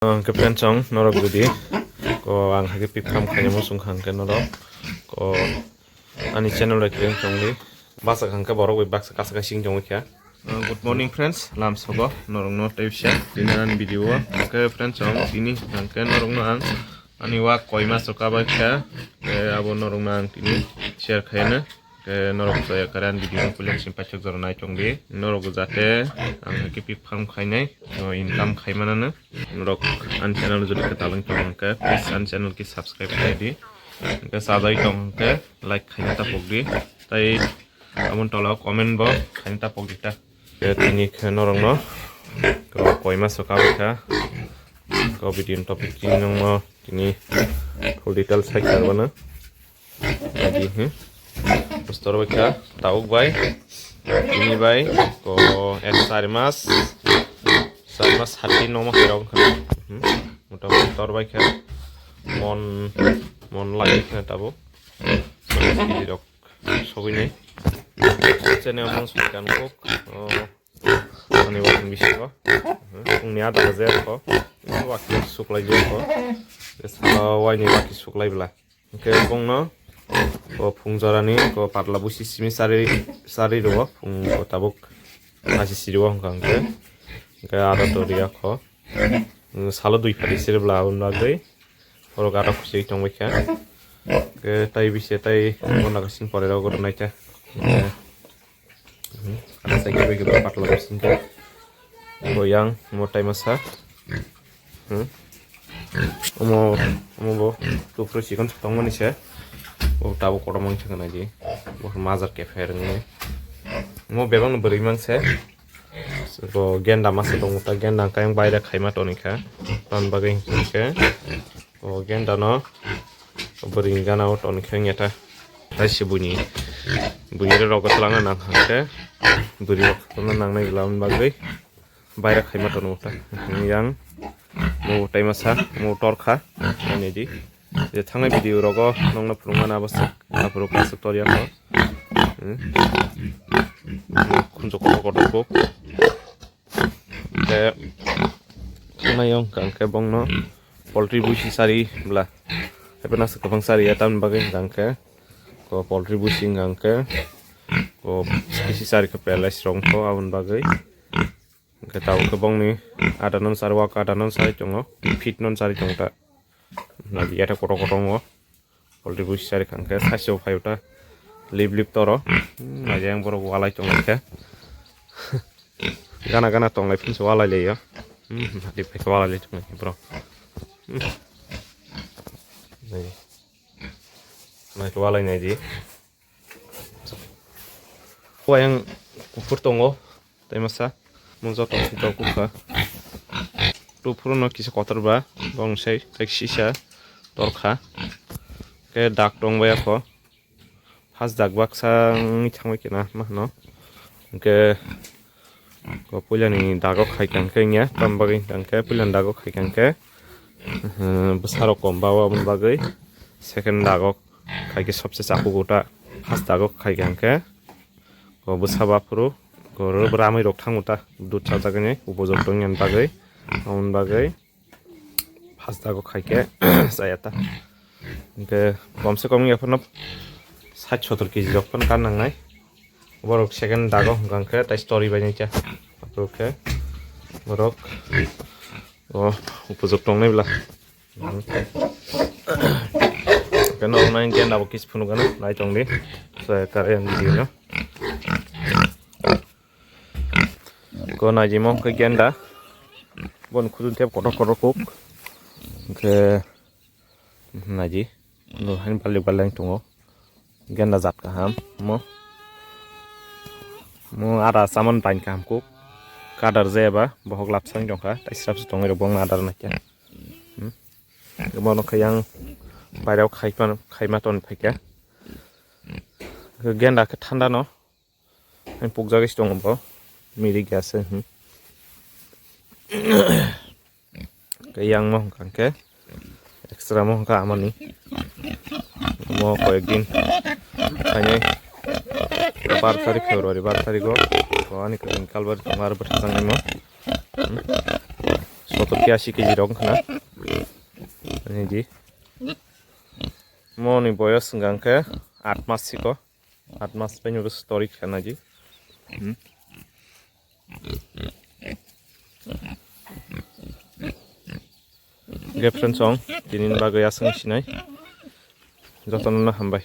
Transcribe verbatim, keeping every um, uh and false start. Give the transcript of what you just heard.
Hwnkhe friends, chwng norok jodi ko ang hakhe pik farm khainai muchung kha hwnkhe norok ko ani channel bai kwrwng chwngdi. Basa hwnkhe borok bai baksa kasa kasing tongwi kha. Uh, good morning friends, lam sogo norokno tei bisa tini ani video o. Hwnkhe friends, chwng tini hwnkhe norokno ang ani wak koima soka bai kha, tei abo norokno ang tini share khaina. Ke norok to ekare ani video no puila simi paithak jora nai tong di. Norok jate ang hakhe pik farm khainai, o income khai manano. Norok ani channel jodi kwtal wng tong hwnkhe, please ani channel khe subscribe khai di. Hwnkhe sajai tong hwnkhe like khaina ta pok di. Tai aboni tola o comment bo khaina ta pok di ta. Ke tini khe norokno ko koima soka bai kha. Ko video ni topic tini nangma tini full detail sai kha bono. Adi, hmm. Bostor bai kha, tabuk bai. Tini bai ko ek sari mas. Sari mas sati no mas rok kha. Hmm. Mota moti tor bai kha. Mon, mon lai kha tabuk. Sari rok. Sogwini channel mung soi kan kok, o, ani wakini bisingo, hmm, wngni ada je ko, wakini suklai je ko, saka waini waki suklai bla. Hwnkhe bongno o phung jorani ko patla busi simi sari, sari rwo, phung ko tabuk asi siriwo hwnkha hwnkhe, hwnkhe ada to riya kho. Hmm, salo dui phati siri bla aboni bagwi. Oro gata khusui tongbai kha. Ke tai bise tai gona kasing pore rok goro naikha. Ada sai ke bai ke patla kasing ke. Bo yang mo tai masa. Hmm. Omo, omo bo tupro chikon tongmani se. Bo tabo kotorma wngkha nai di. Bo mazar ke pher wngwi. Mo bebak no bwrwi mang se. Bo genda masa tongo ta, genda hwnkhe ang baire khaima tonikha. Tamni bagwi hwnkhe o genda no bwrwi gana o tonikha wngya ta. Tai se buini, buini rok twlangna nang hwnkhe bwrwi rok twlangna nangnai lamani bagwi baire khaima tono ta. Yang mo tai masa mo torkha ani di. Je thangnai video rogo nongno phunukmani aboswk aphuru kaisa toriya kho. Hmm. Khunju kotor kotor kuk. Te thangnai wngkha hwnkhe bongno poultry buisi sari bla. Haibano aswk kwbang sari ya tamni bagwi hwnkha hwnkhe ko poultry buisi hwnkha hwnkhe ko buisi sari khe pelaisrong kho aboni bagwi. Hwnkhe tabuk khe bongni ada non sari wak ada non sari tongo, fit non sari tongo ta. Naidi yathak kotor kotor tongo. Poultry buisi sari hwnkha hwnkhe saichung phaio ta. Lip lip toro. Hmm, naidi yang borok walai tonglai khe. Gana gana tonglai phinso walai laio. Hmm, naidi phaikhe walai lai tonglai khe borok. Hmm. Naidi. Naikhe walai naidi. Wayang kuphur tongo, tai masa, mung joto sijak kukha. Kuphur no kisa kotor ba, bong sai, tai sisa, torkha. Ke dak tong bai akho. Has dak baksa wngwi thangwi kena, ma hwno. Hwnkhe, Ko puilani dago khai kang khe wngya, tam bagwi hwnkha khe puilani dago khai kang khe, eh, bwsarok kom ba, aboni bagwi second dago khai khe sobse chakugo ta, first dago khai kang khe ko bwsa baphuru ko ramwi rok thango ta, dud sajagani upojok tongya bagwi, aboni bagwi. First dago khai khe chaya ta. Hwnkhe komse kom wngya phano sait sotor kg rok phano kan nangnai. Borok second dago hwnkha khe tai story bai nai khe. Aphuru khe borok o upojok tongnai bwla. Hwnkhe norok nai khe nabo kis phunukgano nai tongdi. Chaya kare ang video no. Ko naijimo hwnkhe genda. Boni khudun tep kotor kotor kuk. Hwnkhe naiji. Bo haino balik balik wng tongo. Genda jat kaham. Mo. Mo ada saman tain kaham kuk. Kadar jeba bohok lapsang tongkha. Tai srapsa tongwi rok bongni adar naikha. Hmm. Bono khe yang bairao khaima, khaima ton phaikha. Genda khe thanda no. Ang pukjagwi se tongo bo. Mirik ya se, hmm. Khe yang mo hwnkha khe extra mo hwnkha amani. Mo koyek din khainai bar tarik February bar tarik o. Ko ani kwrwng kalbari tongo aro bwthajaknai mo. Hmm. Sot Toki asi kg rok khna. Ani di. Moni boyos hwnkha khe aat mas siko. Aat mas bai ni story khna di. Hmm. Ge friends song, tini bagwi aswng sinai. Jotono hambai.